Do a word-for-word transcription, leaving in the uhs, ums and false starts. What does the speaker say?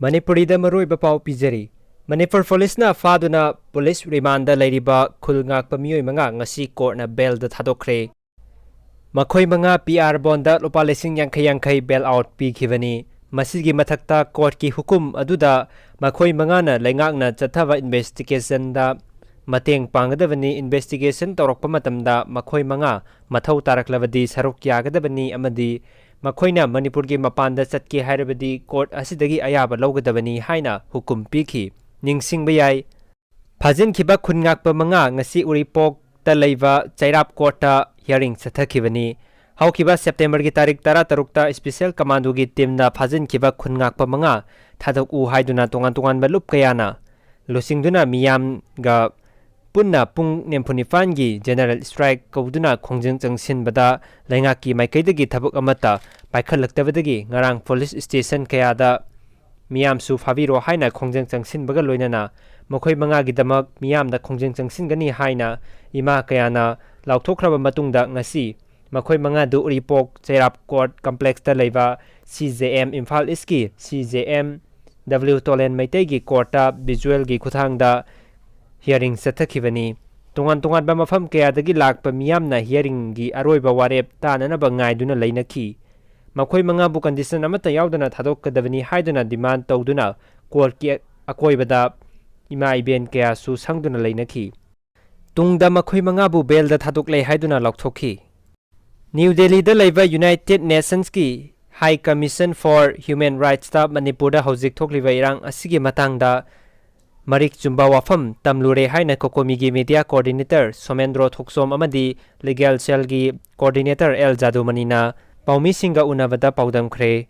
ꯃꯅꯤꯄꯨꯔꯤꯗ ꯃꯔꯨꯑꯣꯏꯕ ꯄꯥꯎ ꯄꯤꯖꯔꯤ꯫ ꯃꯅꯤꯄꯨꯔ ꯄꯨꯂꯤꯁꯅ ꯐꯥꯗꯨꯅ ꯄꯨꯂꯤꯁ ꯔꯤꯃꯥꯟꯗ ꯂꯩꯔꯤꯕ ꯈꯨꯜ ꯉꯥꯛꯄ ꯃꯤꯑꯣꯏ ꯃꯉꯥ ꯉꯁꯤ ꯀꯣꯔꯠꯅ ꯕꯦꯜꯗ ꯊꯥꯗꯣꯛꯈ꯭ꯔꯦ꯫ ꯃꯈꯣꯏ ꯃꯉꯥ ꯄꯤ ꯑꯥꯔ ꯕꯣꯟꯗ ꯂꯨꯄꯥ ꯂꯤꯁꯤꯡ ꯌꯥꯡꯈꯩ ꯌꯥꯡꯈꯩ ꯕꯦꯜ ꯑꯥꯎꯠ ꯄꯤꯈꯤꯕꯅꯤ꯫ ꯃꯁꯤꯒꯤ ꯃꯊꯛꯇ ꯀꯣꯔꯠꯀꯤ ꯍꯨꯀꯨꯝ ꯑꯗꯨꯗ ꯃꯈꯣꯏ ꯃꯉꯥꯅ ꯂꯩꯉꯥꯛꯅ ꯆꯠꯊꯕ ꯏꯟꯚꯦꯁꯇꯤꯒꯦꯁꯟꯗ ꯃꯇꯦꯡ ꯄꯥꯡꯒꯗꯕꯅꯤ꯫ ꯏꯟꯚꯦꯁꯇꯤꯒꯦꯁꯟ ꯇꯧꯔꯛꯄ ꯃꯇꯝꯗ ꯃꯈꯣꯏ ꯃꯉꯥ ꯃꯊꯧ ꯇꯥꯔꯛꯂꯕꯗꯤ ꯁꯔꯨꯛ ꯌꯥꯒꯗꯕꯅꯤ ꯑꯃꯗꯤ ꯃꯈꯣꯏꯅ ꯃꯅꯤꯄꯨꯔꯒꯤ ꯃꯄꯥꯟꯗ ꯆꯠꯀꯦ ꯍꯥꯏꯔꯕꯗꯤ ꯀꯣꯔꯠ ꯑꯁꯤꯗꯒꯤ ꯑꯌꯥꯕ ꯂꯧꯒꯗꯕꯅꯤ ꯍꯥꯏꯅ ꯍꯨꯀꯨꯝ ꯄꯤꯈꯤ꯫ ꯅꯤꯡꯁꯤꯡꯕ ꯌꯥꯏ, ꯐꯥꯖꯤꯟꯈꯤꯕ ꯈꯨꯟ ꯉꯥꯛꯄ ꯃꯉꯥ ꯉꯁꯤ ꯎꯔꯤꯄꯣꯛꯇ ꯂꯩꯕ ꯆꯩꯔꯥꯞ ꯀꯣꯔꯠꯇ ꯍꯤꯌꯥꯔꯤꯡ ꯆꯠꯊꯈꯤꯕꯅꯤ꯫ ꯍꯧꯈꯤꯕ ꯁꯦꯞꯇꯦꯝꯕꯔꯒꯤ ꯇꯥꯔꯤꯛ ꯇꯔꯥꯇꯔꯨꯛꯇ ꯏꯁꯄꯤꯁꯦꯜ ꯀꯃꯥꯟꯗꯣꯒꯤ ꯇꯤꯝꯅ ꯐꯥꯖꯤꯟꯈꯤꯕ ꯈꯨꯟ ꯉꯥꯛꯄ ꯃꯉꯥ ꯊꯥꯗꯣꯛꯎ ꯍꯥꯏꯗꯨꯅ ꯇꯣꯉꯥꯟ ꯇꯣꯉꯥꯟꯕ ꯂꯨꯞ ꯀꯌꯥꯅ ꯂꯨꯆꯤꯡꯗꯨꯅ ꯃꯤꯌꯥꯝꯒ ꯄꯨꯟꯅ ꯄꯨꯡ ꯅꯤꯐꯨ ꯅꯤꯄꯥꯟꯒꯤ ꯖꯦꯅꯔꯦꯜ ꯁ꯭ꯇ꯭ꯔꯥꯏꯛ ꯀꯧꯗꯨꯅ ꯈꯣꯡꯖꯪ ꯆꯪꯁꯤꯟꯕꯗ ꯂꯩꯉꯥꯛꯀꯤ ꯃꯥꯏꯀꯩꯗꯒꯤ ꯊꯕꯛ ꯑꯃꯠꯇ ꯄꯥꯏꯈꯠꯂꯛꯇꯕꯗꯒꯤ ꯉꯔꯥꯡ ꯄꯨꯂꯤꯁ ꯁ꯭ꯇꯦꯁꯟ ꯀꯌꯥꯗ ꯃꯤꯌꯥꯝꯁꯨ ꯐꯥꯕꯤꯔꯣ ꯍꯥꯏꯅ ꯈꯣꯡꯖꯪ ꯆꯪꯁꯤꯟꯕꯒ ꯂꯣꯏꯅꯅ ꯃꯈꯣꯏ ꯃꯉꯥꯒꯤꯗꯃꯛ ꯃꯤꯌꯥꯝꯗ ꯈꯣꯡꯖꯪ ꯆꯪꯁꯤꯟꯒꯅꯤ ꯍꯥꯏꯅ ꯏꯃꯥ ꯀꯌꯥꯅ ꯂꯥꯎꯊꯣꯛꯈ꯭ꯔꯕ ꯃꯇꯨꯡꯗ ꯉꯁꯤ ꯃꯈꯣꯏ ꯃꯉꯥꯗꯨ ꯎꯔꯤꯄꯣꯛ ꯆꯩꯔꯥꯞ ꯀꯣꯔꯠ ꯀꯝꯄ꯭ꯂꯦꯛꯁꯇ ꯂꯩꯕ ꯁꯤ ꯖꯦ ꯑꯦꯝ ꯏꯝꯐꯥꯜ ꯏꯁꯀꯤ ꯁꯤ ꯖꯦ ꯑꯦꯝ ꯗꯕ꯭ꯂꯤꯎ ꯇꯣꯂꯦꯟ ꯃꯩꯇꯩꯒꯤ ꯀꯣꯔꯠꯇ ꯚꯤꯖꯨꯑꯦꯜꯒꯤ ꯈꯨꯠꯊꯥꯡꯗ ꯍꯤꯌꯥꯔꯤꯡ ꯆꯠꯊꯈꯤꯕꯅꯤ꯫ ꯇꯣꯉꯥꯟ ꯇꯣꯉꯥꯟꯕ ꯃꯐꯝ ꯀꯌꯥꯗꯒꯤ ꯂꯥꯛꯄ ꯃꯤꯌꯥꯝꯅ ꯍꯤꯌꯥꯔꯤꯡꯒꯤ ꯑꯔꯣꯏꯕ ꯋꯥꯔꯦꯞ ꯇꯥꯅꯅꯕ ꯉꯥꯏꯗꯨꯅ ꯂꯩꯅꯈꯤ꯫ ꯃꯈꯣꯏ ꯃꯉꯥꯕꯨ ꯀꯟꯗꯤꯁꯟ ꯑꯃꯠꯇ ꯌꯥꯎꯗꯅ ꯊꯥꯗꯣꯛꯀꯗꯕꯅꯤ ꯍꯥꯏꯗꯨꯅ ꯗꯤꯃꯥꯟ ꯇꯧꯗꯨꯅ ꯀꯣꯔꯠꯀꯤ ꯑꯀꯣꯏꯕꯗ ꯏꯃꯥ ꯏꯕꯦꯟ ꯀꯌꯥꯁꯨ ꯁꯪꯗꯨꯅ ꯂꯩꯅꯈꯤ꯫ ꯇꯨꯡꯗ ꯃꯈꯣꯏ ꯃꯉꯥꯕꯨ ꯕꯦꯜꯗ ꯊꯥꯗꯣꯛꯂꯦ ꯍꯥꯏꯗꯨꯅ ꯂꯥꯎꯊꯣꯛꯈꯤ꯫ ꯅ꯭ꯌꯨ ꯗꯦꯜꯂꯤꯗ ꯂꯩꯕ ꯌꯨꯅꯥꯏꯇꯦꯗ ꯅꯦꯁꯟꯁꯀꯤ ꯍꯥꯏ ꯀꯃꯤꯁꯟ ꯐꯣꯔ ꯍ꯭ꯌꯨꯃꯦꯟ ꯔꯥꯏꯠꯁꯇ ꯃꯅꯤꯄꯨꯔꯗ ꯍꯧꯖꯤꯛ ꯊꯣꯛꯂꯤꯕ ꯏꯔꯥꯡ ꯑꯁꯤꯒꯤ ꯃꯇꯥꯡꯗ ꯃꯔꯤꯛ ꯆꯨꯝꯕ ꯋꯥꯐꯝ ꯇꯝꯂꯨꯔꯦ ꯍꯥꯏꯅ ꯀꯣꯀꯣꯃꯤꯒꯤ ꯃꯤꯗꯤꯌꯥ ꯀꯣꯑꯣꯔꯗꯤꯅꯦꯇꯔ ꯁꯣꯃꯦꯟꯗ꯭ꯔꯣ ꯊꯣꯛꯆꯣꯝ ꯑꯃꯗꯤ ꯂꯤꯒꯦꯜ ꯁꯦꯜꯒꯤ ꯀꯣꯑꯣꯔꯗꯤꯅꯦꯇꯔ ꯑꯦꯜ ꯖꯥꯗꯨꯃꯅꯤꯅ ꯄꯥꯎꯃꯤꯁꯤꯡꯒ ꯎꯅꯕꯗ ꯄꯥꯎꯗꯝꯈ꯭ꯔꯦ꯫